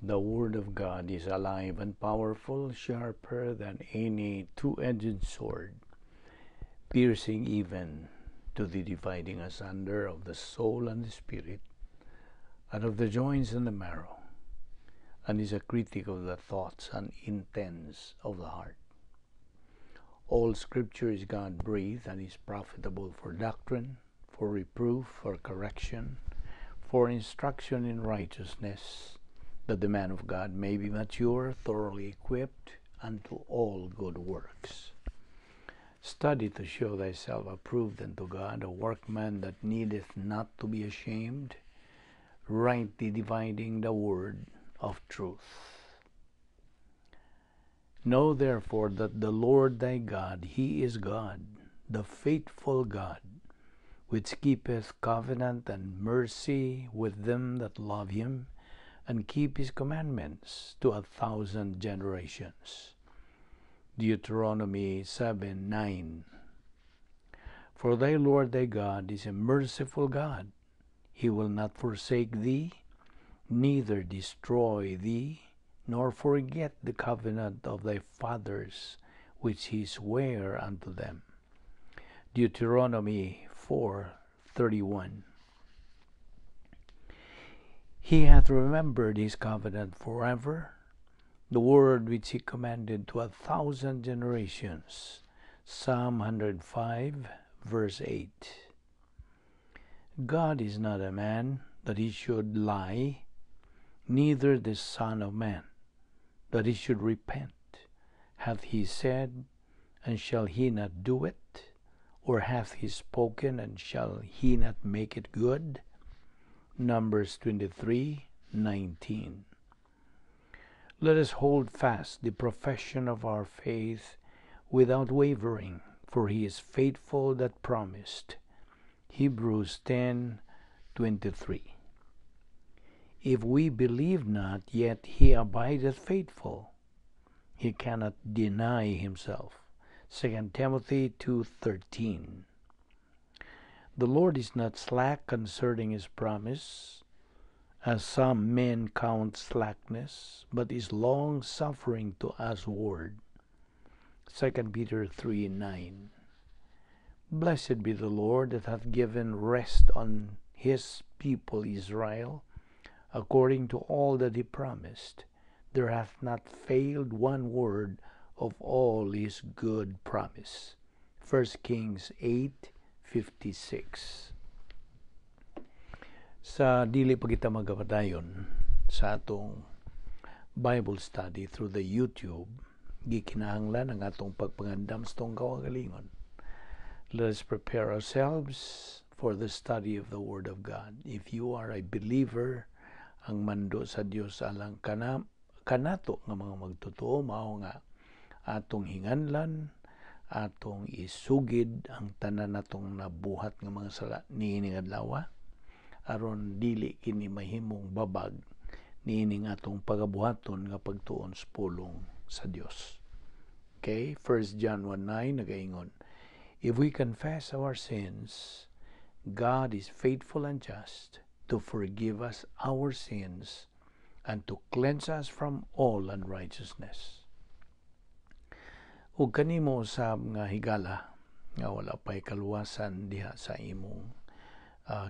The Word of God is alive and powerful, sharper than any two-edged sword, piercing even to the dividing asunder of the soul and the spirit, and of the joints and the marrow, and is a critic of the thoughts and intents of the heart. All Scripture is God-breathed and is profitable for doctrine, for reproof, for correction, for instruction in righteousness, that the man of God may be mature, thoroughly equipped unto all good works. Study to show thyself approved unto God, a workman that needeth not to be ashamed, rightly dividing the word of truth. Know therefore that the Lord thy God, He is God, the faithful God, which keepeth covenant and mercy with them that love Him, and keep His commandments to 1,000 generations. Deuteronomy 7:9. For thy Lord thy God is a merciful God. He will not forsake thee, neither destroy thee, nor forget the covenant of thy fathers, which He sware unto them. Deuteronomy 4:31. He hath remembered His covenant forever, the word which He commanded to 1,000 generations. Psalm 105, verse 8. God is not a man that He should lie, neither the Son of Man that He should repent. Hath He said, and shall He not do it? Or hath He spoken, and shall He not make it good? Numbers 23:19. Let us hold fast the profession of our faith without wavering, for He is faithful that promised. Hebrews 10:23. If we believe not, yet He abideth faithful. He cannot deny Himself. 2 Timothy 2:13. The Lord is not slack concerning His promise, as some men count slackness, but is long-suffering to us-ward. 2 Peter 3:9. Blessed be the Lord that hath given rest on His people Israel, according to all that He promised. There hath not failed one word of all His good promise. 1 Kings 8:56. Sa dili pa kita magapadayon sa atong Bible study through the YouTube, gikinahanglan ang atong pagpangandam sa atong kaugalingon. Let us prepare ourselves for the study of the Word of God. If you are a believer, ang mando sa Dios alang kanato nga mga magtotoo mao nga atong hinganlan, atong isugid ang tanan natong nabuhat nga mga sala niining adlaw, aron dili kini mahimong babag niining atong pagabuhaton nga pagtuon sa pulong sa Dios. Okay, 1 John 1:9 nagaingon, if we confess our sins, God is faithful and just to forgive us our sins and to cleanse us from all unrighteousness. Ug kanimo usab nga higala nga wala pay kaluwasan diha sa imong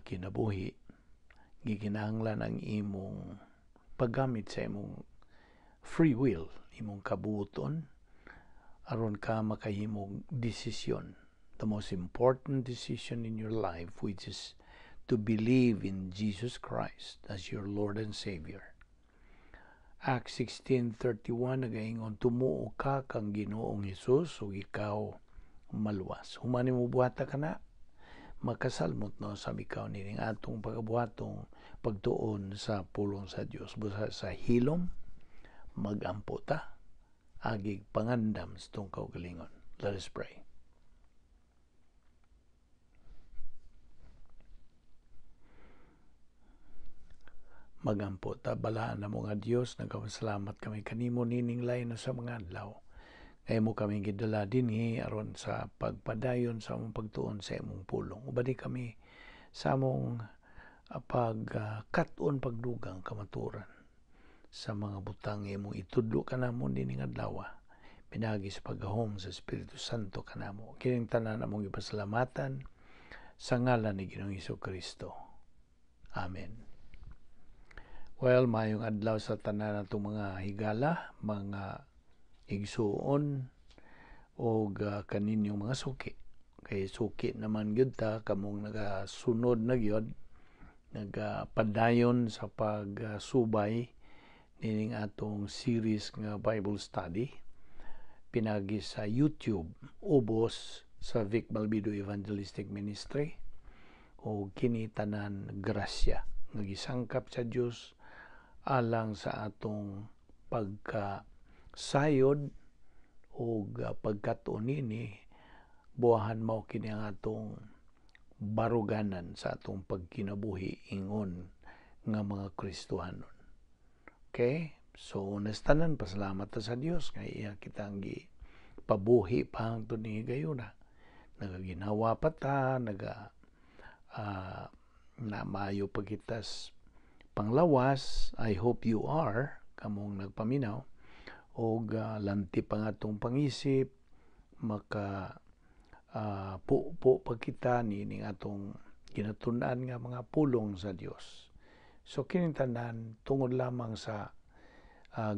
kinabuhi, gikinahanglan ang imong paggamit sa imong free will, imong kabuoton, aron ka makahimog desisyon. The most important decision in your life, which is to believe in Jesus Christ as your Lord and Savior. Acts 16:31 nagaingon, tumuo ka kang Ginoong Hesus ug ikaw maluwas. Human nimo buhata ka na, makasalmot no sa ikaw nining atong pagabuhatong pagtuon sa pulong sa Dios. Busa sa hilom, magampo ta, agig pangandam sa itong kaugalingon. Let us pray. Magampo ta, balaan na mo nga Dios, nagpasalamat kami kanimo nining lain na sa mga adlaw. Ngayon mo kami gidala dinhi aron sa pagpadayon sa among pagtuon sa imong pulong. Ubani kami sa among pagkat-on pagdugang kamaturan. Sa mga butang imong itudlo kanamo nining adlaw pinaagi sa paggahom sa Espiritu Santo kanamo. Kining tanan among ipasalamatan sa ngalan ni Ginoong Kristo. Amen. Well, maayong adlaw sa tanan natong mga higala, mga igsuon og kaninyong mga suki. Kay suki naman gyud ta kamong nagasunod na gyud, nagapadayon sa pagsubay nining atong series nga Bible study pinagi sa YouTube ubos sa Vic Balbido Evangelistic Ministry. O kini tanan grasya nga gisangkap sa Dios alang sa atong pagkasayod ug pagkatuon nini, buwahan mao kini ang atong baruganan sa atong pagkinabuhi ingon nga mga Kristohanon. Okay? So, una sa tanan, pasalamat ta sa Dios nga iya kitang gi pabuhi pa hangtod ni higayuna. Nagaginawa pa ta, naga na maayo pa kitas panglawas. I hope you are, kamong nagpaminaw, og lanti pa nga atong pangisip, maka pu pa kita ni atong ginatun-an nga mga pulong sa Dios. So kining tanan tungod lamang sa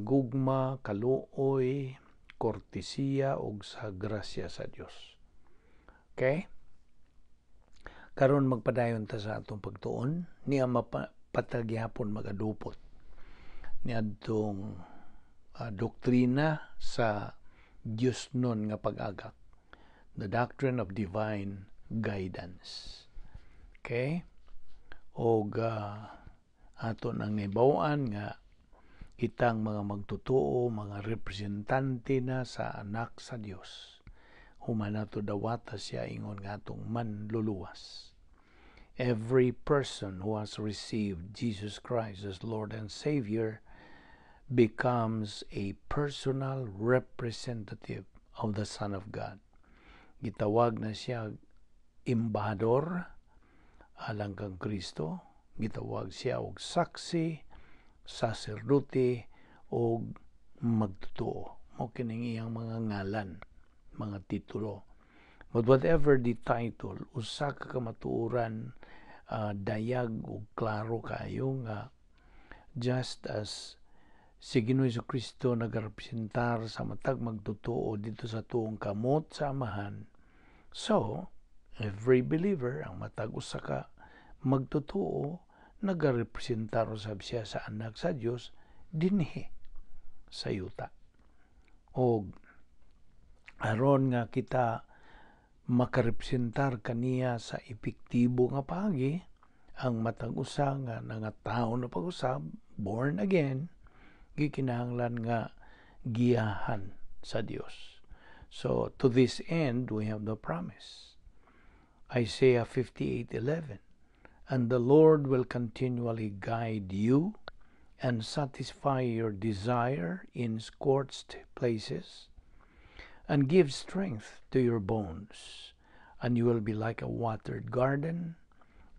gugma, kaluoy, kortesiya ug sa grasya sa Dios. Okay? Karon magpadayon ta sa atong pagtuon niya mapatagihapon magadupot niadtong doktrina sa Dios nun nga pag-agak. The doctrine of divine guidance. Okay? Og ato nang nahibaw-an nga kitang mga magtotoo, mga representante na sa anak sa Dios. Human nato dawata siya ingon nga atong manluluwas. Every person who has received Jesus Christ as Lord and Savior becomes a personal representative of the Son of God. Gitawag na siya embahador alang kang Kristo, gitawag siya og saksi, saserdote og magtotoo. Mao kining iyang mga ngalan, mga titulo. But whatever the title, usa ka kamatuoran, dayag ug klaro kaayo nga just as si Ginoong Kristo nagarepresentar sa matag magtotoo dito sa tuong kamot sa Amahan, so every believer, ang matag usa ka magtotoo, nagarepresentar usab siya sa anak sa Dios dinhi sa yuta. Og aron nga kita makarepresentar kaniya sa epektibo nga paagi, ang matag usa nga nangatawo na pag-usab, born again, gikinahanglan nga giyahan sa Dios. So to this end we have the promise. Isaiah 58:11: "And the Lord will continually guide you and satisfy your desire in scorched places and give strength to your bones, and you will be like a watered garden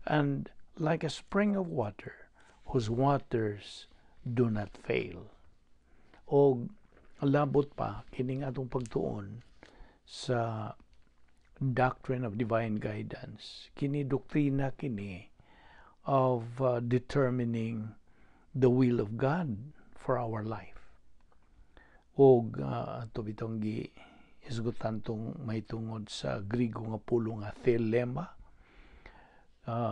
and like a spring of water whose waters do not fail." Og labot pa kining atong pagtuon sa doctrine of divine guidance. Kini doktrina kini of determining the will of God for our life. Og ato bitong gi isgutan tong mahitungod sa Grigo nga pulong nga thelema.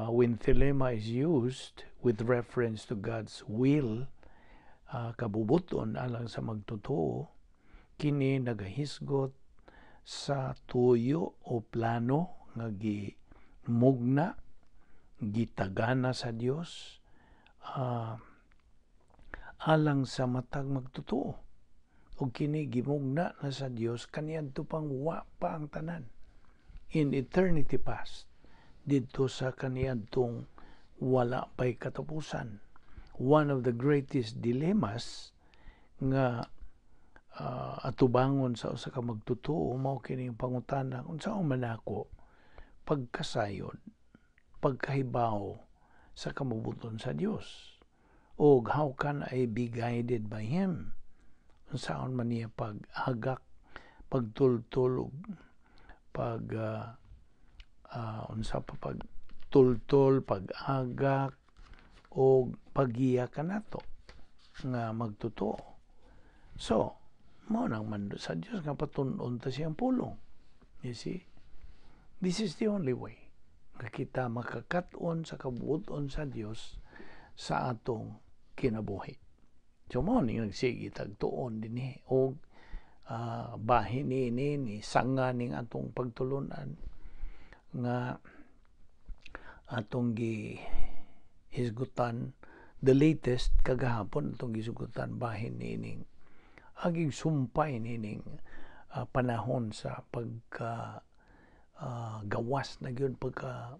When thelema is used with reference to God's will, kabubuton alang sa magtotoo, kini nagahisgot sa tuyo o plano nga gimugna, gitagana sa Dios alang sa matag magtotoo. Ug kini gimugna na sa Dios kaniadto pang wa pa ang tanan, in eternity past, didto sa kaniadtong wala pay katapusan. One of the greatest dilemmas nga atubangon sa usa ka magtotoo mao kining pangutana: unsa man ako pagkasayod, pagkahibaw sa kabubuton sa Dios? Og how can I be guided by Him? Unsaon man niya pag-agak, pagtultol, ug pag unsa pa, pagtultol, pag-agak o paggiya kanato nga magtotoo? So, mao nang mando sa Dios nga patun-on ta siyang pulong. You see? This is the only way nga kita makakat-on sa kabuoton sa Dios sa atong kinabuhi. So mao ni nagsige tagtuon dinhi og bahin ni ni sanga ning atong pagtulunan nga atong gi hisgutan, the latest kagahapon atong gisgutan bahin nining aging sumpay nining panahon sa pagka gawas na gyud, pagka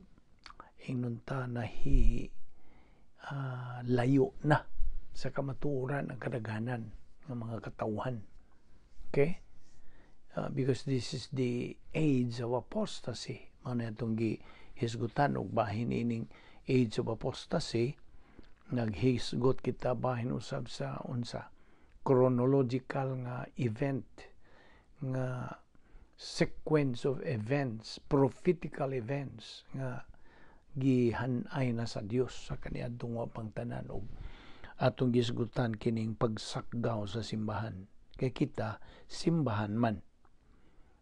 ingnon ta nahi layo na sa kamatuoran ang kadaghanan ng mga katawhan. Okay? Because this is the age of apostasy. Mao na itong gihisgutan og bahin ining age of apostasy, naghisgot kita bahin usab sa unsa chronological nga event, nga sequence of events, prophetical events nga gihanay na sa Dios sa kaniadtong wa pang tanan, og atong gisgutan kining pagsakgaw sa simbahan kay kita simbahan man.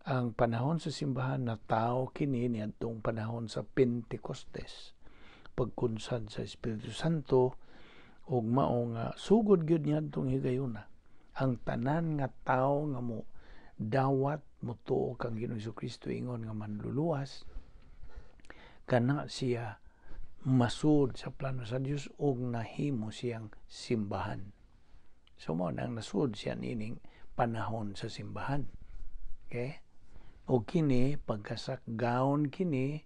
Ang panahon sa simbahan na tao kini niadtong panahon sa Pentecostes, pagkunsad sa Espiritu Santo, ug mao nga sugod gyud niadtong higayuna ang tanan nga tawo nga mo dawat, motuo kang Ginoong Kristo ingon nga manluluwas, kana siya masud sa plano sa Dios ug nahimo siyang simbahan. So mao nang nasud siya nining panahon sa simbahan. Okay? O kini pagkasakgaon kini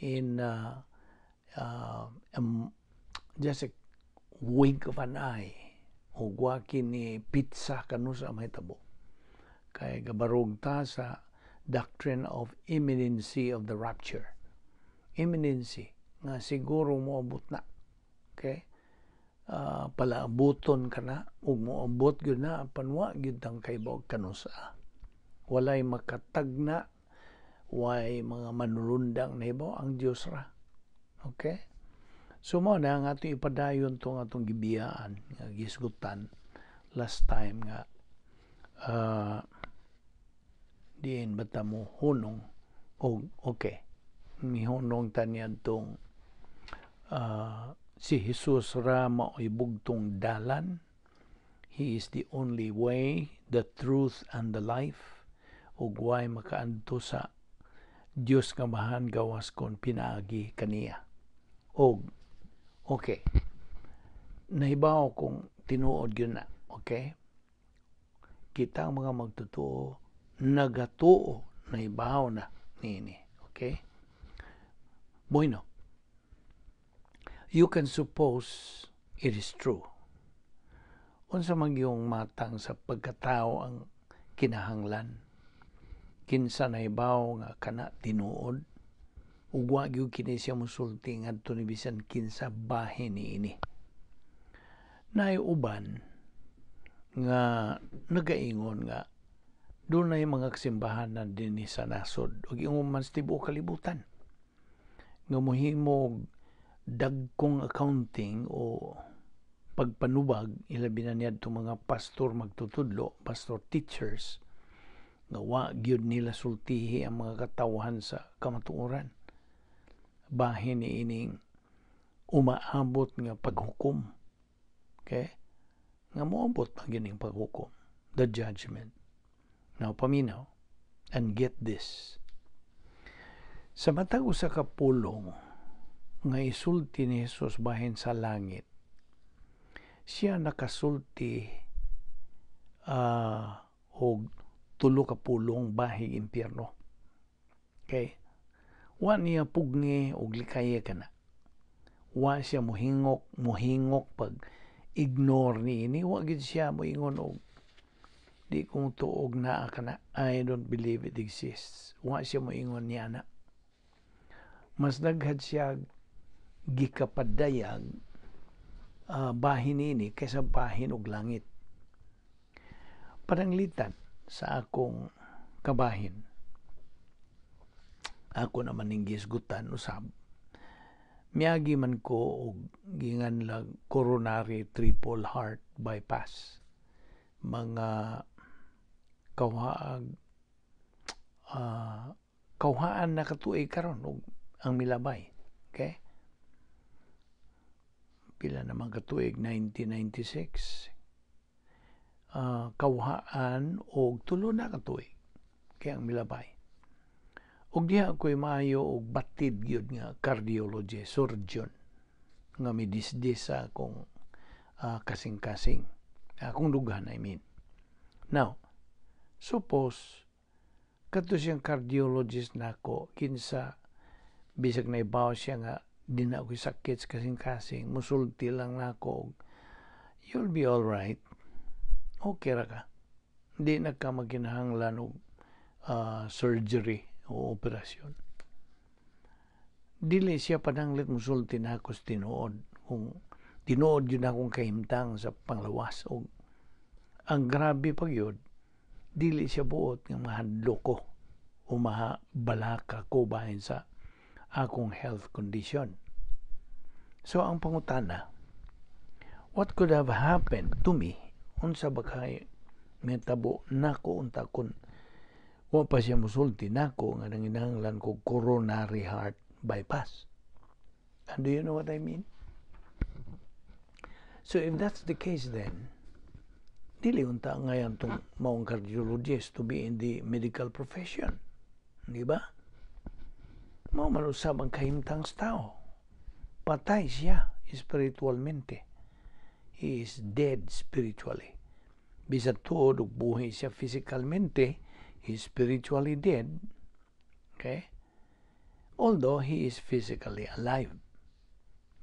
in just a wink of an eye ug wa kini petsa kanusa mahitabo. Kay gabarog ta sa doctrine of imminency of the rapture. Imminency nga siguro moabot na. Okay? Palaabuton ka na ug moabot gyud na apan wa gyud tang kaybaw kanusa. Walay makatagna, way mga manulundang nahibaw, ang Dios ra. Okay? So mao na ang atong ipadayon tong atong gibiyaan nga gisgutan last time nga diin ba ta mo hunong og okay, mihunong ta niadtong si Jesus ra mao'y bugtong dalan. He is the only way, the truth and the life, ug way makaadto sa Dios nga Amahan gawas kon pinaagi kaniya. Og okay, nahibaw kung tinuod gyud na, okay? Kita ang mga magtotoo, nagatuo, nahibaw na niini, okay? Bueno, you can suppose it is true. Unsa man yung matang sa pagkatao ang kinahanglan? Kinsa nahibaw nga kana tinuod? Ug wa gyud kini siya mosulti ngadto ni bisan kinsa bahin niini. Naay uban nga nagaingon nga dunay mga kasimbahan na dinhi sa nasod ug ingon man sa tibuok kalibutan nga mohimog dagkong accounting o pagpanubag, ilabi na niadtong mga pastor magtutudlo, pastor teachers, nga wa gyud nila sultihi ang mga katawhan sa kamatuoran bahin niining umaabot nga paghukom. Okay, nga moabot pa gyud ning paghukom, the judgment. Now paminaw and get this: sa matag usa ka pulong nga isulti ni Jesus bahin sa langit, siya nakasulti og tulo ka pulong bahig impyerno. Okay? Wa niya pugni og likaye kana. Wa siya muhingok pag ignore ni ini. Wa gid siya moingon og "Di ko tuog naa kana, I don't believe it exists." Wa siya moingon niya na. Mas daghan siya gikapadayag Bahin ini kaysa bahin og langit. Pananglitan sa akong kabahin, ako naman ning gisgutan usab, miagi man ko og ginganlag coronary triple heart bypass, mga kawhaag kawhaan na katuig karon og ang milabay. Okay, pila naman katuig? 1996, kawhaan og 3 na katuig kay ang milabay. Ug diha ko'y maayo og batid gyud nga cardiologist, surgeon nga midisdis sa akong kasing-kasing, akong dughan, I mean. Now, suppose kadto siyang cardiologist nako, kinsa bisag naibaw siya nga di na ako'y sakit sa kasing-kasing, musulti lang nako, "You'll be all right. Okay ra ka. Di na ka magkinahanglan og surgery o operasyon." Dili siya pananglit musulti nako sa tinuod kung tinuod yun akong kahimtang sa panglawas. Og ang grabe pa gyud, dili siya buot nga mahadlok ko o mabalaka ko bahin sa akong health condition. So ang pangutana, what could have happened to me? Unsa ba kay mitabo nako unta kun wa pa siya musulti nako nga nanginahanglan ko coronary heart bypass? And do you know what I mean? So if that's the case, then dili unta ngayon tong maong cardiologist to be in the medical profession. Di ba? Mao man usab ang kahimtang sa tao. Patay siya spiritualmente. He is dead spiritually. Bisan tuod ug buhi siya physicalmente, he is spiritually dead. Okay? Although he is physically alive.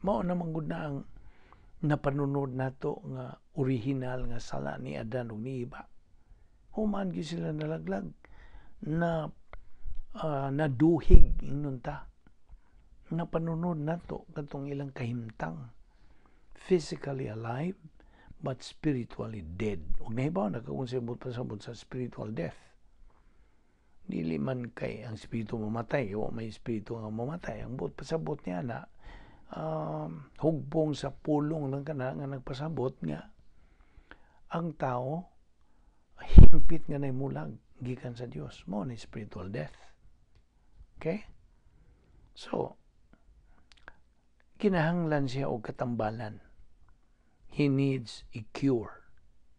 Mao naman gud na ang napanunod nato nga original nga sala ni Adan ug ni Eva. Human gyud sila nalaglag na naduhig ingnon ta. Napanunod nato katong ilang kahimtang, physically alive but spiritually dead. Ug nahibaw na ka kung sa pasabot sa spiritual death. Dili man kay ang espiritu mamatay, wa may espiritu nga mamatay. Ang buot pasabot niya na hugbong sa pulong lang kana nga nagpasabot nga ang tao hingpit nga nahimulag gikan sa Dios, mao ni spiritual death. Okay, so kinahanglan siya og katambalan. He needs a cure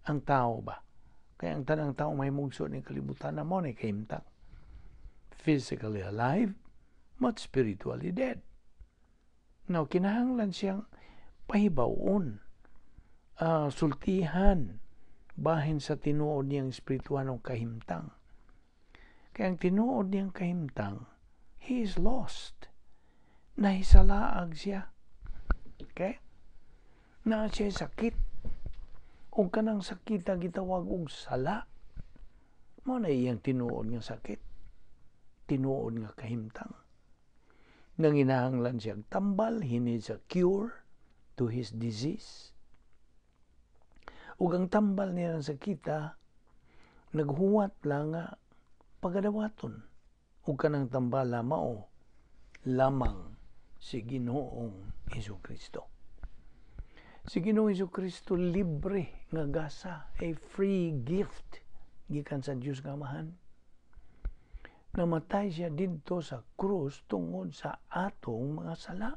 ang tao ba, kaya ang tanang tao may mugso ni kalibutan na mao ni kahimtang, physically alive but spiritually dead. Now, kinahanglan siyang pahibawon, sultihan, bahin sa tinuod niyang espirituanong kahimtang. Kaya ang tinuod niyang kahimtang, he is lost. Nahisalaag siya. Okay? Na siya sakit. O kanang sakit ang gitawag og sala. Mao na iyang tinuod nga sakit. Tinuod nga kahimtang. Nanginahanglan siyang tambal, he needs a cure to his disease. Ug ang tambal niya ng sakita, naghuwat lang nga pagadawaton. Ug kanang tambala mao lamang si Ginoong Hesus Kristo. Si Ginoong Hesus Kristo, libre nga gasa, a free gift gikan sa Dios nga Amahan. Namatay siya didto sa krus tungod sa atong mga sala.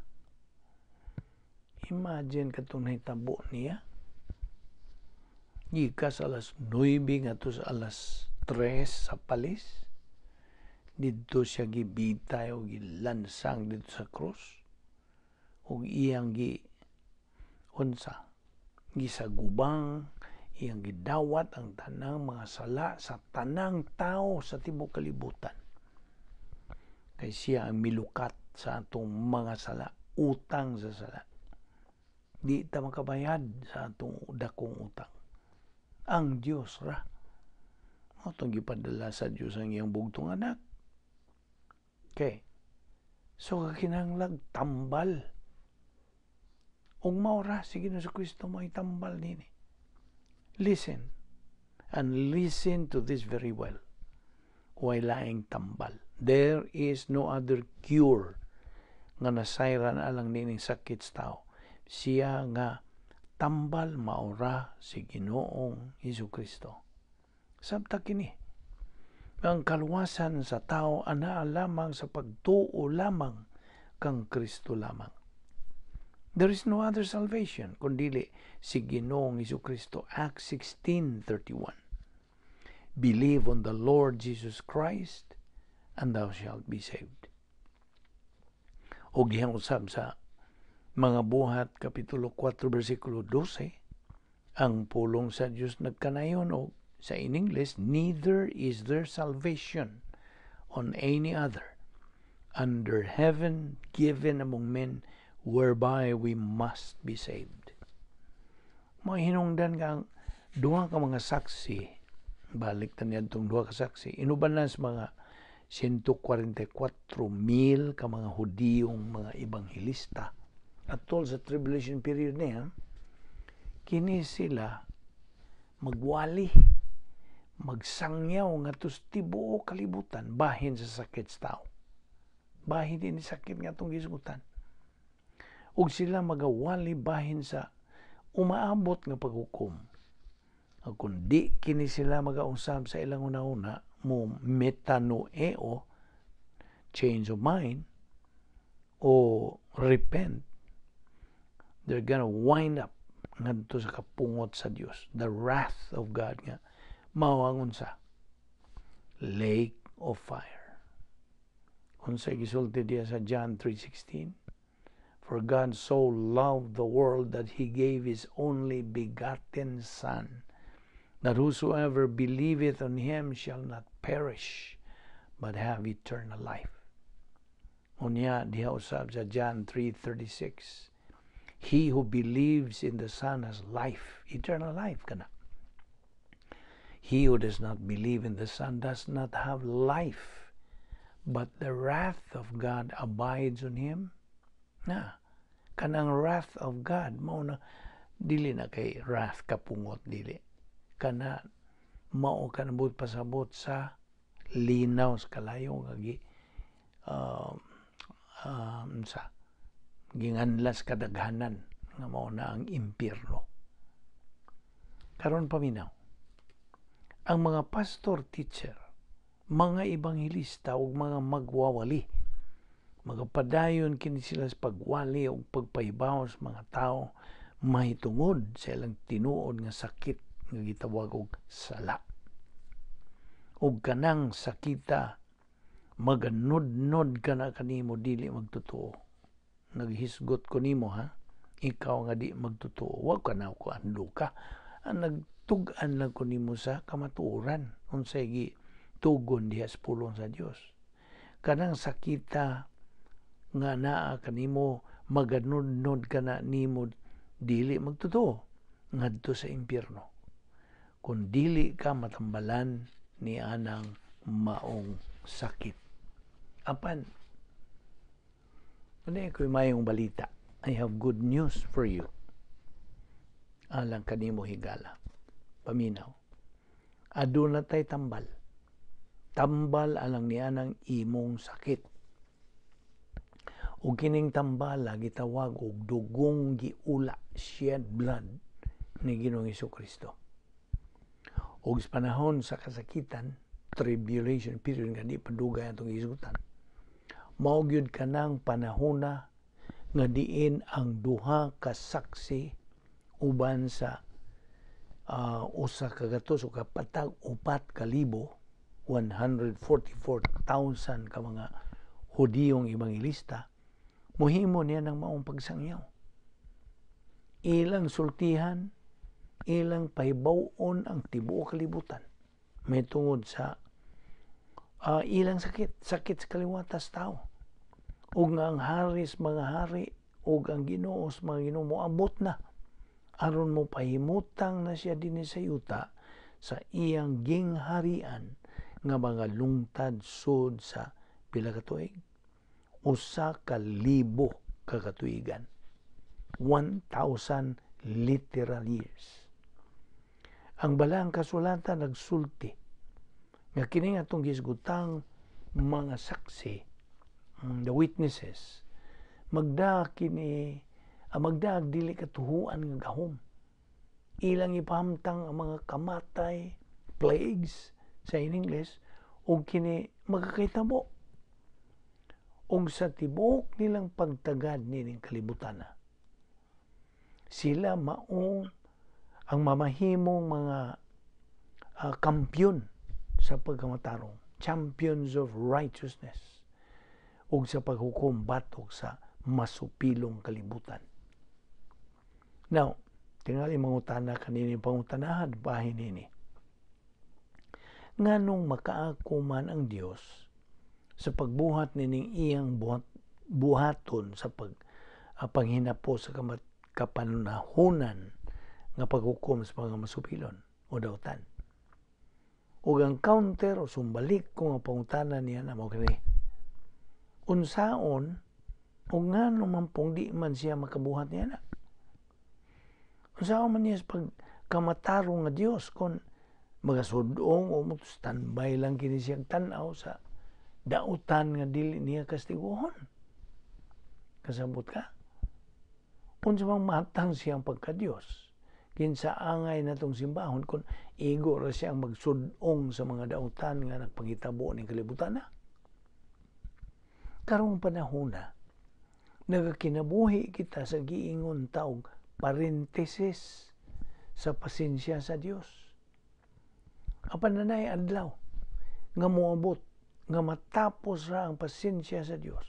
Imagine katong nahitabo niya. Gikas alas 9 ngadto sa alas 3 sa palis. Didto siya gibitay o gilansang didto sa krus. Ug iyang gi unsa, gisagubang, iyang gidawat ang tanang mga sala sa tanang tao sa tibuok kalibutan. Kay siya ang milukat sa atong mga sala, utang sa sala. Di ta makabayad sa atong dakong utang. Ang Dios ra. Mao tong gipadala sa Dios ang iyang bugtong anak. Okay. So kakinahanglag tambal. Ug mao ra si Ginoong Kristo may tambal nini. Listen and listen to this very well. Way laing tambal. There is no other cure nga nasayran alang nining sakit sa tao. Siya nga tambal, mao ra si Ginoong Hesus Kristo. Sabta kini. Ang kaluwasan sa tao anaa lamang sa pagtuo lamang kang Kristo lamang. There is no other salvation kundili si Ginoong Hesus Kristo. Acts 16:31. Believe on the Lord Jesus Christ and thou shalt be saved. O gihang usab sa Mga Buhat Kapitulo 4 versikulo 12, ang pulong sa Dios nagkanayon og sa in English, "Neither is there salvation on any other under heaven given among men whereby we must be saved." Mahinungdan nga ang duha ka mga saksi, balik ta niadtong duha ka saksi, inuban na sa mga 144 mil ka mga Hudiyong mga ebanghelista atol sa tribulation period niya. Kini sila magwali, magsangyaw ngadto sa tibuok kalibutan bahin sa sakit sa tao, bahin din sakit nga atong gisugutan, ug sila magawali bahin sa umaabot nga paghukom. Kung di kini sila magausab sa ilang una-una mo metanoeo, change of mind o repent, they're gonna wind up ngadto sa kapungot sa Dios, the wrath of God, nga mao ang unsa? Lake of fire. Unsay gisulti diya sa John 3:16? "For God so loved the world that he gave his only begotten Son, that whosoever believeth on him shall not perish, but have eternal life." Unya diha usab sa John 3:36, "He who believes in the Son has life, eternal life kana. He who does not believe in the Son does not have life, but the wrath of God abides on him." Na, kanang wrath of God, mao na, dili na kay wrath kapungot, dili. Kana, mao kanang pasabot sa linaw sa kalayo nga gi sa ginganlas kadaghanan nga mao na ang impyerno. Karon paminaw. Ang mga pastor teacher, mga ebanghelista ug mga magwawali, magapadayon kini sila sa pagwali ug pagpahibaw sa mga tao mahitungod sa ilang tinuod nga sakit nga gitawag og sala. Ug kanang sakita maganudnod kana kanimo dili magtotoo. Naghisgot ko nimo ha, ikaw nga di magtotoo, wa ka na ko ando ka. Ang nagtug-an lang ko nimo sa kamatuoran unsay gi tugon diha sa pulong sa Dios. Kanang sakita nga naa kanimo maganudnod kana nimo dili magtotoo ngadto sa impyerno kung dili ka matambalan ni anang maong sakit. Apan, ano ko'y mayong balita? I have good news for you. Alang kanimo higala. Paminaw. Aduna tay tambal. Tambal alang ni anang imong sakit. Ug kining tambala gitawag og dugong giula, shed blood ni Ginoong Kristo. Ug sa panahon sa kasakitan, tribulation period nga di padugay atong isutan, mao gyud kanang panahona nga diin ang duha ka saksi uban sa 144,000, 144,000 ka mga Hudiyong ebanghelista muhimo niya ng maong pagsangyaw. Ilang sultihan, ilang pahibaw-on ang tibuok kalibutan may tungod sa ilang sakit, sakit sa kaliwatas tao. Ug nga ang hari sa mga hari ug ang Ginoo sa mga Ginoo moabot na aron mo pahimutang na siya dinhi sa yuta sa iyang gingharian nga mga lungtad sud sa pila ka tuig? 1,000 ka katuigan. 1,000 literal years. Ang Balaang Kasulatan nagsulti nga kini atong gisgutang mga saksi, the witnesses, magda kini magdaag dili katuhuan nga gahom. Ilang ipahamtang ang mga kamatay, plagues sa in English, ug kini magkakahitabo. Ug sa tibuok nilang pagtagad nining kalibutan na, sila mao ang mamahimong mga kampiyon sa pagkamatarong, champions of righteousness, ug sa paghukom batok sa masupilong kalibutan. Now, tingali mangutana kanini pangutanahan bahin nini. Nganong makaako man ang Dios sa pagbuhat nining iyang buhaton sa paghinapos sa kapanahunan nga paghukom sa mga masupilon o dautan? Ug ang counter o sumbalik ko nga pangutana niya na mao kini: Unsaon o ngano man pong di man siya makabuhat niya na? Unsaon man niya sa pagkamatarong nga Dios kung magasudong o mo standby lang kini siyang tan-aw sa dautan nga dili niya kastiguhon? Kasabot ka? Unsa mang matang siyang pagka-Dios? Kinsa angay natong simbahon kung igo ra siyang magsudong sa mga dautan nga nagpangitabo ning kalibutan na? Karong panahon na, nagakinabuhi kita sa giingon taog parenthesis sa pasensya sa Dios. Apan nanay adlaw nga moabot nga matapos ra ang pasensya sa Dios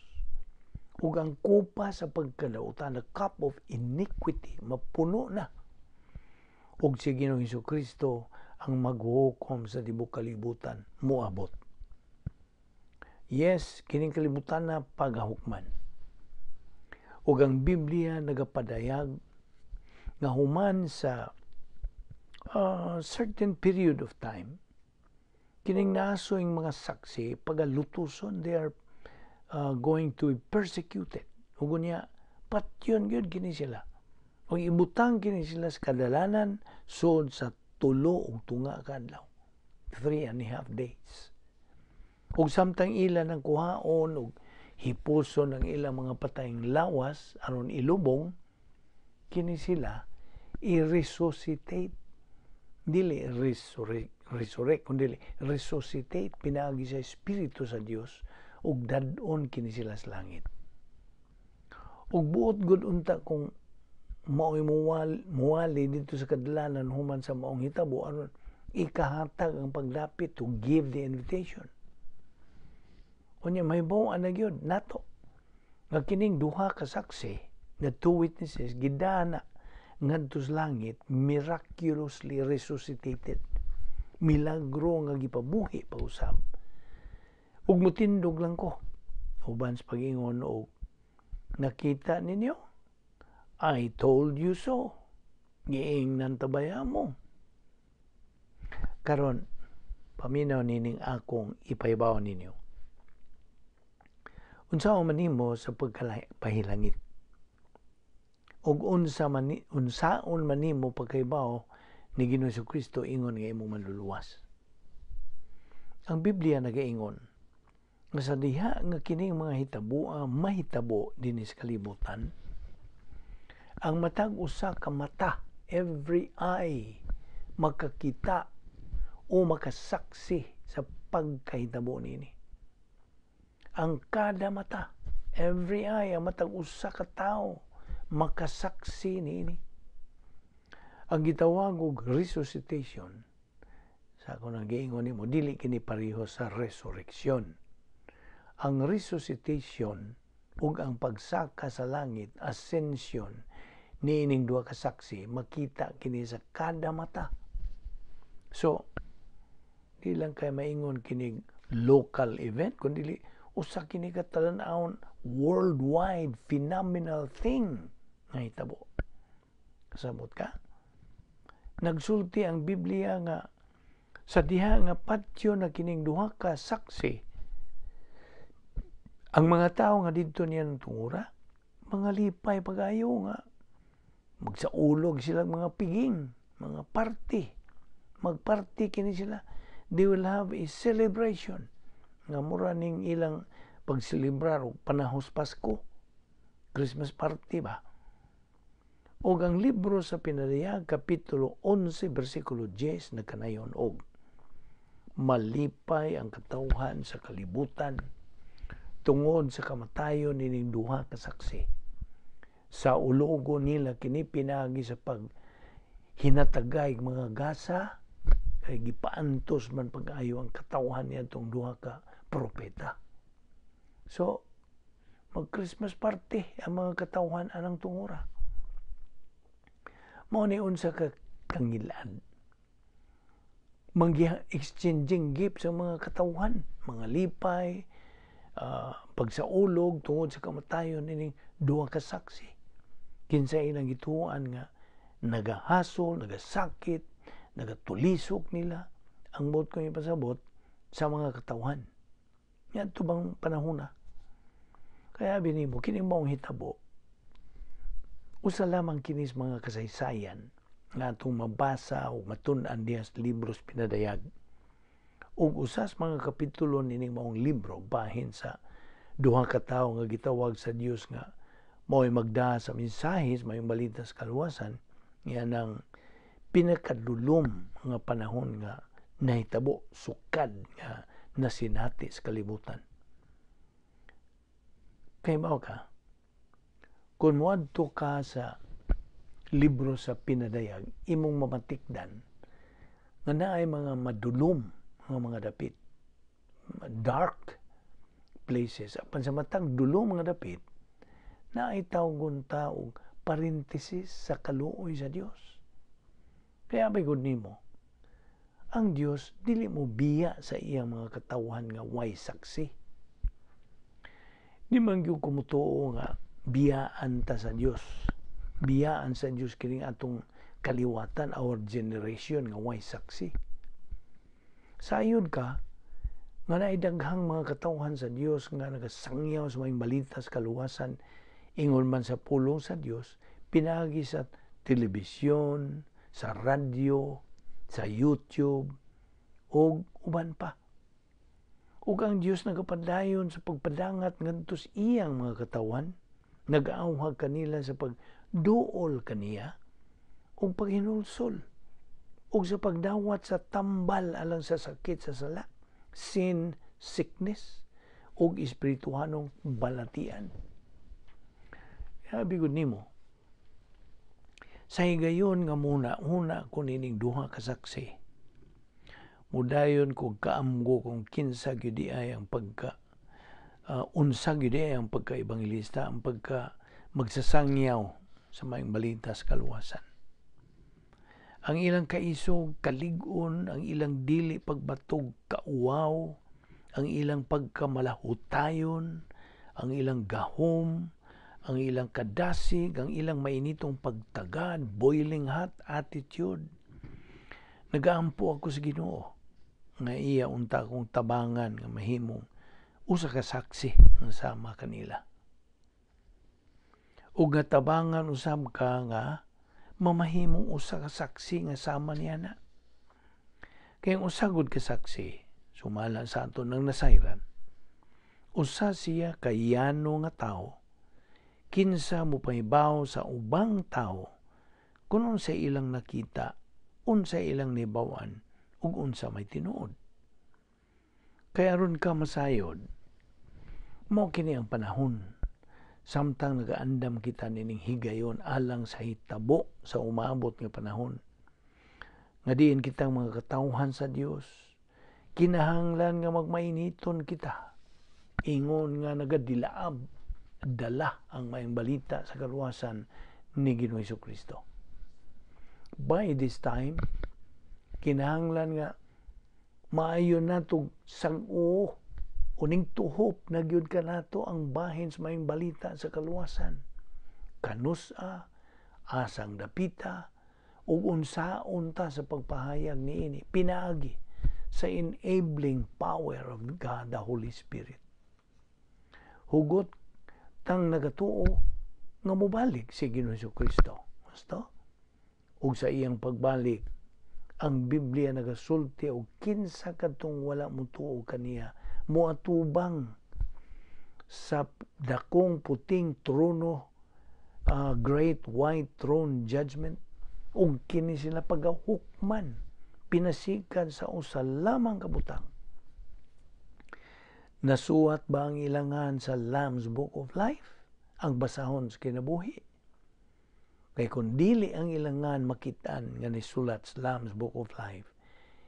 ug ang kupa sa pagkadautan, the cup of iniquity, mapuno na ug si Ginoong Kristo ang maghukom sa tibok kalibutan moabot. Yes, kining kalibutan na pagahukman. Ug ang Biblia nagapadayag nga human sa certain period of time, kining naasoing mga saksi pagalutuson, they are going to be persecuted. Ug unya patyon gyud kini sila. Ug ibutang kini sila sa kadalanan sud sa 3½ ka adlaw. 3.5 days. Ug samtang ila nang kuhaon ug hipuson ang ilang mga patayng lawas aron ilubong, kini sila i-resuscitate, dili resurrect, resurrect kundi resuscitate pinaagi sa Espiritu sa Dios ug dad-on kini sila sa langit. Ug buot gud unta kung mao'y muwali dito sa kadalanan human sa maong hitabo aron ikahatag ang paglapit, to give the invitation. Unya mahibaw-an na gyud nato nga kining duha ka saksi, the two witnesses, gidana ngadto sa langit, miraculously resuscitated, milagro nga gipabuhi pag-usab. Ug mutindog lang ko uban sa pag-ingon og, "Nakita ninyo? I told you so. Giingnan tabaya mo." Karon, paminaw nining akong ipahibaw ninyo. Unsa man nimo sa pagpahilangit? Ug unsaon man nimo pagkahibaw ni Ginoong Kristo ingon nga imong manluluwas? Ang Biblia nagaingon nga sa diha nga kining mga hitaboa mahitabo dinhi sa kalibutan, ang matag usa ka mata, every eye, makakita o makasaksi sa pagkahitabo nini. Ang kada mata, every eye, ang matag usa ka tawo makasaksi niini. Ang gitawag og resuscitation, sa ako nang giingon nimo, dili kini pareho sa resurrection. Ang resuscitation ug ang pagsaka sa langit, ascension, niining duha ka saksi, makita kini sa kada mata. So, di lang kay maingon kinig local event, kundi usa kini ka talan-awon worldwide phenomenal thing nga hitabo. Kasabot ka? Nagsulti ang Biblia nga sa diha nga patyo na kining duha ka saksi, ang mga tao nga didto niya ng tungura, mga lipay pagayo nga Magsaulog sila mga piging, mga party. Magparty kini sila. They will have a celebration nga mura ning ilang pagselebrar og panahos Pasko. Christmas party ba? Og ang libro sa Pinadayag, Kapitulo 11, versikulo 10, nagkanayon og malipay ang katawhan sa kalibutan tungod sa kamatayon nining duha ka saksi. Sa ulogo nila kini pinaagi sa pag hinatagay mga gasa, kay gipaantos man pag-ayo ang katawhan niadtong duha ka propeta. So, mag-Christmas party ang mga katawhan anang tungura. Mao ni unsa ka kangilad. Manggi exchanging gifts sa mga katawhan, mga lipay, pagsaulog tungod sa kamatayon ining duha ka saksi. Kinsa ilang gituoan nga nagahasol, nagasakit, nagatulisok nila ang buot kong ipasabot sa mga katawhan. Yan to bang panahon na? Kaya binimo, kini maong hitabo, usa lamang kinis mga kasaysayan nga atong mabasa o matun-an diha sa libros Pinadayag. Ug usas mga kapitulo nining maong libro bahin sa duha ka tawo nga gitawag sa Dios nga mao'y magda sa mensahe sa Maayong Balita sa kaluwasan, nga ang pinakadulom nga panahon nga nahitabo sukad nga nasinati sa kalibutan. Kay mao ka, kung moadto ka sa libro sa Pinadayag, imong mamatikdan nga naay mga madulom nga mga dapit, dark places. Apan sa matag dulom nga dapit, naay tawgon ta og parenthesis sa kaluoy sa Dios. Kaya bay gud nimo, ang Dios dili mo biya sa iyang mga katawhan nga way saksi. Di man gyud kumutuo nga biyaan ta sa Dios. Biyaan sa Dios kining atong kaliwatan, our generation nga way saksi. Sayod ka nga naay daghang mga katawhan sa Dios nga nagasangyaw sa Maayong Balita sa kaluwasan ingon man sa pulong sa Dios pinaagi sa telebisyon, sa radyo, sa YouTube ug uban pa. Ug ang Dios nagapadayon sa pagpadangat ngadto sa iyang mga katawan, nag-aawhag kanila sa pagduol kaniya ug paghinulsol ug sa pagdawat sa tambal alang sa sakit sa sala, sin sickness ug espirituhanong balatian. Sabi gud nimo, sa higayon nga muna, una ko nining duha ka saksi, mudayon ko kaamgo kung kinsa gyud ay ang pagka unsa gyud ay ang pagka-ebanghelista, ang pagka magsasangyaw sa Maayong Balita sa kaluwasan. Ang ilang kaisog, kalig-on, ang ilang dili pagbatog, kauwaw, ang ilang pagkamalahutayon, ang ilang gahom, ang ilang kadasig, ang ilang mainitong pagtagad, boiling hot attitude. Nagaampo ako sa Ginoo nga iya unta akong tabangan nga mahimong usa ka saksi nga sama kanila. Ug nga tabangan usab ka nga mamahimong usa ka saksi nga sama niya na. Kay ang usa gud ka saksi, sumala sa ato ng nasayran, usa siya kayano nga tawo, kinsa mo pahibaw sa ubang tawo kung unsa ilang nakita, unsa ilang nibawan, ug unsa may tinuod. Kay aron ka masayod, mao kini ang panahon samtang nagaandam kita nining higayon alang sa hitabo sa umabot nga panahon. Nga diin kitang mga katawhan sa Dios, kinahanglan nga magmainiton kita, ingon nga nagadilaab dala ang Maayong Balita sa kaluwasan ni Ginoong Kristo. By this time, kinahanglan nga maayo nato sag-o uning tuhop na gyud kanato ang bahin sa Maayong Balita sa kaluwasan. Kanus-a, asang dapita, ug unsaon ta sa pagpahayag niini pinaagi sa enabling power of God the Holy Spirit. Hugot tang nagatuo nga mobalik si Ginoong Kristo. Kristo. Ug sa iyang pagbalik, ang Biblia nagasulti og kinsa kadtong wala motuo kaniya moatubang sa dakong puting trono, great white throne judgment, ug kini sila pagahukman pinasikan sa usa lamang ka butang. Nasuwat ba ang ilangan sa Lamb's Book of Life, ang basahon sa kinabuhi? Kay kung dili ang ilangan makitaan nga nisulat sa Lamb's Book of Life,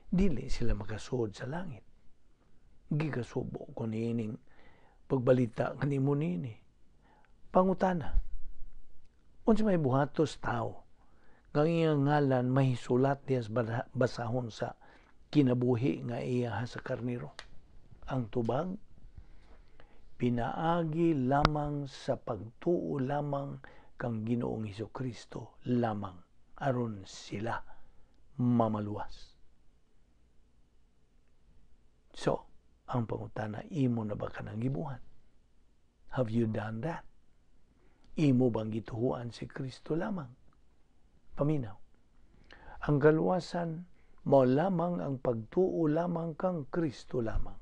dili sila makasuod sa langit. Gikasubo ko niining pagbalita kanimo nini. Pangutana, unsa may buhatos tao nga iyang ngalan mahisulat diha sa basahon sa kinabuhi nga iya sa karniro? Ang tubag, pinaagi lamang sa pagtuo lamang kang Ginoong Hesukristo lamang aron sila mamaluwas. So, ang pangutana, imo na ba kanang gibuhat? Have you done that? Imo bang gituhuan si Kristo lamang? Paminaw. Ang kaluwasan mao lamang ang pagtuo lamang kang Kristo lamang.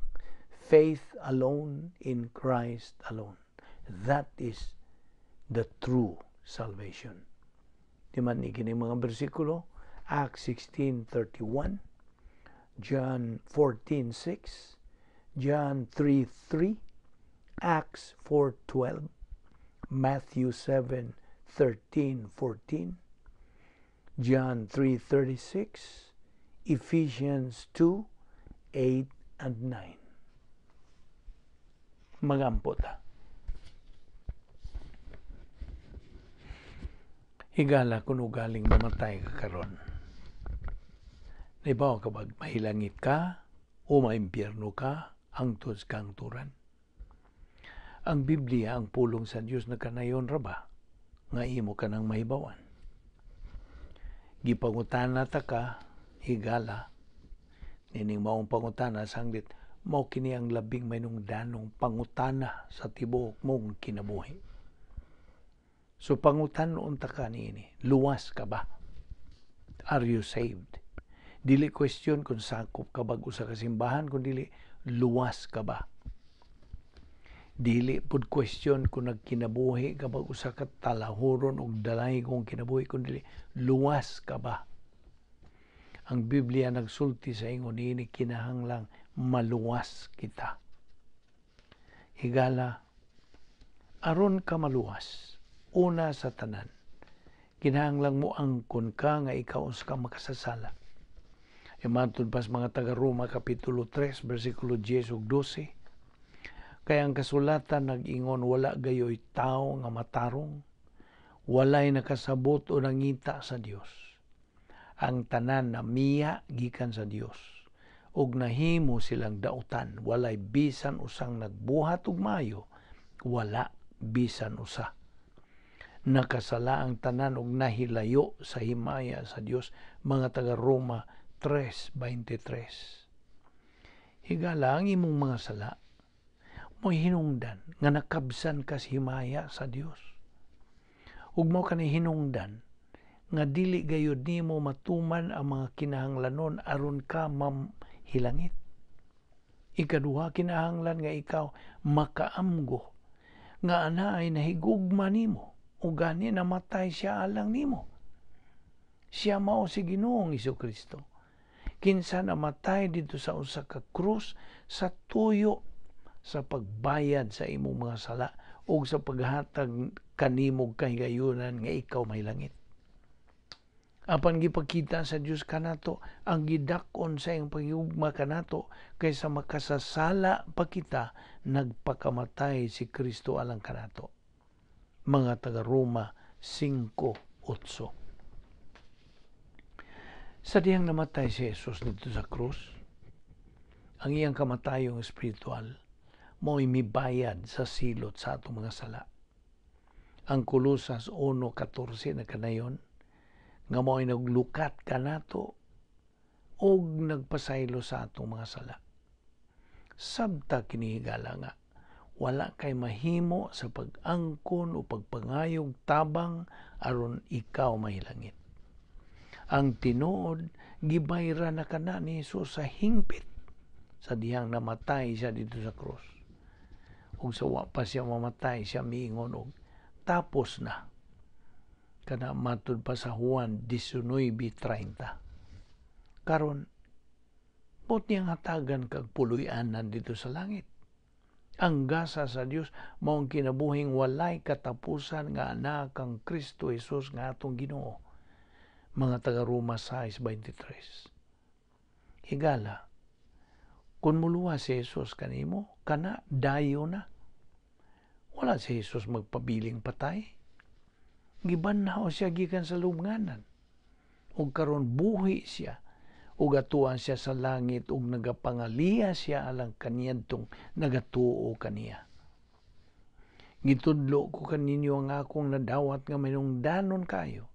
Faith alone in Christ alone. That is the true salvation. Di man ni kini mga bersikulo, Acts 16:31, John 14:6, John 3:3, Acts 4:12, Matthew 7:13-14, John 3:36, Ephesians 2:8 and 9. Magampo ta. Higala kung ugaling mamatay ka karon. Naibaw ka bag mahilangit ka o maimpyerno ka hangtod sa kangturan? Ang Biblia, ang pulong sa Dios, nagkanayon ra ba nga imo ka nang mahibawan? Gipangutana ta ka, higala, nining maong pangutana sanglit mao kini ang labing mainungdanong pangutana sa tibuok mong kinabuhi. So pangutan-on ta ka niini, luwas ka ba? Are you saved? Dili question kung sakop ka bag usa ka simbahan, kun dili, luwas ka ba? Dili pud question kung nagkinabuhi ka bag usa ka talahuron og dalaygong kinabuhi, kun dili, luwas ka ba? Ang Biblia nagsulti sa ingon niini, kinahanglang maluwas kita. Higala, aron ka maluwas, una sa tanan, kinahanglang mo angkon ka nga ikaw usa ka makasasala. E matud pas mga taga-Roma, Kapitulo 3, versikulo 10 ug 12, kaya ang kasulatan nag-ingon, wala gayoy tao nga matarong, walay nakasabot o nangita sa Dios. Ang tanan na miya gikan sa Dios, ug nahimo silang dautan, walay bisan usang nagbuhat og maayo, wala bisan usa. Nakasala ang tanan ug nahilayo sa himaya sa Dios, mga taga-Roma 3:23. Higala, ang imong mga sala mo'y hinungdan nga nakabsan ka sa himaya sa Dios. Ug mao kani hinungdan nga dili gayud nimo matuman ang mga kinahanglanon aron ka mamhilangit. Ikaduha, kinahanglan nga ikaw makaamgo nga ana ay nahigugma nimo ug gani namatay siya alang nimo. Siya mao si Ginoong Hesukristo. Kinsa namatay didto sa usa ka krus sa tuyo sa pagbayad sa imong mga sala ug sa paghatag kanimog kahigayunan nga ikaw may langit. Apan gipakita sa Dios kanato ang gidak-on sa iyang paghigugma kanato, kaysa makasasala pa kita, nagpakamatay si Kristo alang kanato. Mga taga-Roma 5:8. Sa dihang namatay si Jesus didto sa krus, ang iyang kamatayong espiritual mo'y mibayad sa silot sa atong mga sala. Ang Kolosas 1:14 na kanayon, nga mo'y naglukat kanato og nagpasaylo sa atong mga sala. Sabta kinihigala nga Wala kay mahimo sa pag-angkon o pagpangayog tabang aron ikaw mahilangit. Ang tinuod, gibayra na kana ni Jesus sa hingpit sa dihang namatay siya dito sa krus. Ug sa wa pa siya mamatay, siya miingon og tapos na. Kana matud pa sa Juan 19:30. Karon, buot niyang hatagan kag puloy-anan dito sa langit. Ang gasa sa Dios mao ang kinabuhing walay katapusan nga anak kang Kristo Jesus nga atong Ginoo. Mga taga Roma 6:23. Higala, kung muluwas si Jesus kanimo, kana dayo na. Wala si Jesus magpabiling patay. Gibanhaw siya gikan sa lubnganan. Ug karon buhi siya, ug atuan siya sa langit, ug nagapangaliya siya alang kaniadtong nagatuo kaniya. Gitudlo ko kaninyo ang akong nadawat nga mahinungdanon kayo.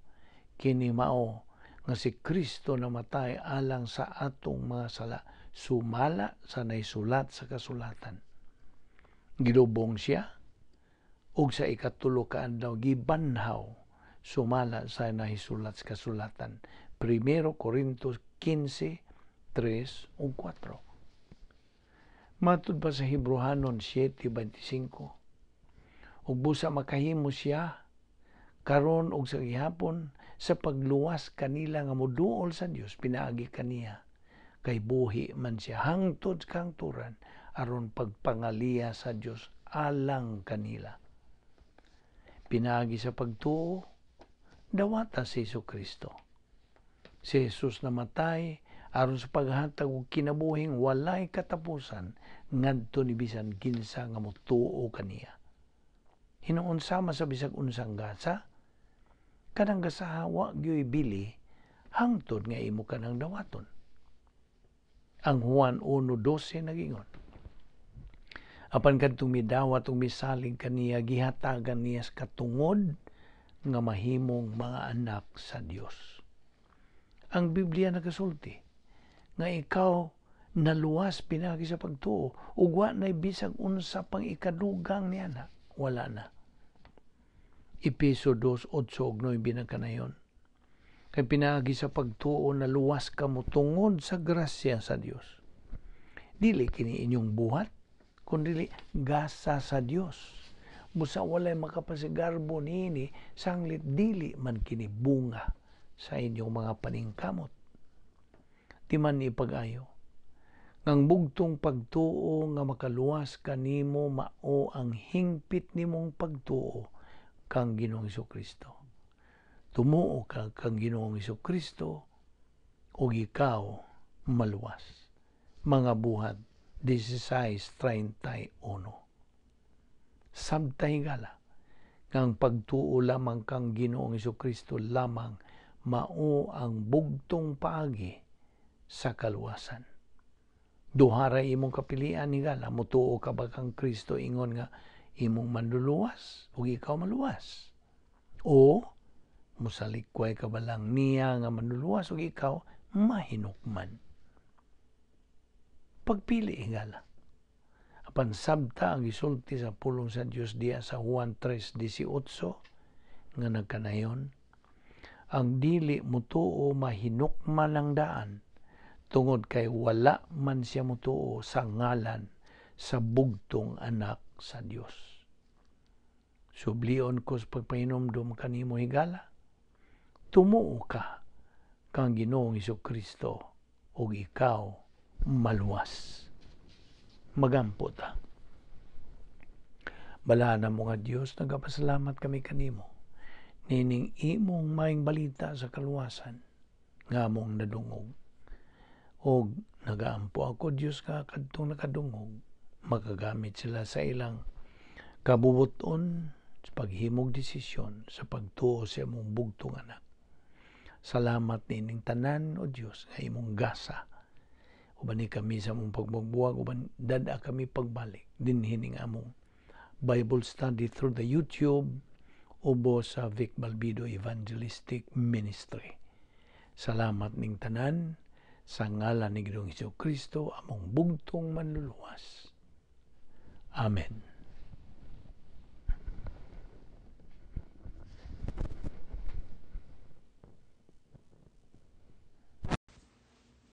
Kini mao nga si Kristo namatay alang sa atong mga sala, sumala sa naisulat sa kasulatan. Gilubong siya, ug sa ikatulo ka adlaw gibanhaw, sumala sa nahisulat sa kasulatan. 1 Corintios 15:3 ug 4. Matud pa sa Hebreohanon 7:25. Ug busa makahimo siya karon og sa gihapon sa pagluwas kanila nga moduol sa Dios pinaagi kaniya, kay buhi man siya hangtod kahangturan aron pagpangaliya sa Dios alang kanila. Pinaagi sa pagtuo, dawata si Jesu Kristo. Si Jesus namatay aron sa paghatag og kinabuhing walay katapusan ngadto ni bisan kinsa nga motuo kaniya. Hinuon sama sa bisag unsang gasa, kanang gasaha wa gyoy bili hangtod nga imo kanang dawaton. Ang Juan 1:12 nagingon, apan kadtong midawat ug misalig kaniya, gihatagan niya sa katungod nga mahimong mga anak sa Dios. Ang Biblia nagasulti nga ikaw naluwas pinaagi sa pagtuo ug wa nay bisag unsa pang ikadugang niya na, wala na. Epeso 2:8 ug 9 nagkanayon. Kay pinaagi sa pagtuo naluwas kamo tungod sa grasya sa Dios. Dili kini inyong buhat, kundi gasa sa Dios. Busa walay makapasigarbo niini, sanglit dili man kini bunga sa inyong mga paningkamot. Di man ipag-ayo ngang bugtong pagtuo nga makaluwas kanimo mao ang hingpit nimong pagtuo kang Ginoong Kristo. Tumuo ka kang Ginoong Kristo ug ikaw maluwas. Mga Buhat 16:31. Sabta, higala, ngang pagtuo lamang kang Ginoong Kristo lamang mao ang bugtong paagi sa kaluwasan. Duha ra imong kapilian, higala: mutuo ka ba kang Kristo ingon nga imong manluluwas ug ikaw maluwas, o musalikway ka ba lang niya nga manluluwas ug ikaw mahinukman? Pagpili, higala. Apan sabta ang gisulti sa pulong sa Dios diya sa Juan 3:18 nga nagkanayon, ang dili mutuo mahinukman ang daan tungod kay wala man siya mutuo sa ngalan sa bugtong anak sa Dios. Sublion ko sa pagpahinomdom kanimo, higala. Tumuo ka kang Ginoong Kristo ug ikaw maluwas. Magampo ta. Balaan mo nga Dios, nagapasalamat kami kanimo nining imong maayong balita sa kaluwasan nga among nadungog. Og nagaampo ako, Dios, nga kadtong nakadungog makagamit sila sa ilang kabubuton sa paghimog desisyon sa pagtuo sa imong bugtong anak. Salamat nining tanan, o Dios, nga imong gasa. Uban ni kami sa among pagbuwag, uban dad-a kami pagbalik dinhi ning among Bible study through the YouTube ubo sa Vic Balbido Evangelistic Ministry. Salamat ning tanan sa ngalan ni Ginoong Kristo, among bugtong manluluwas. Amen.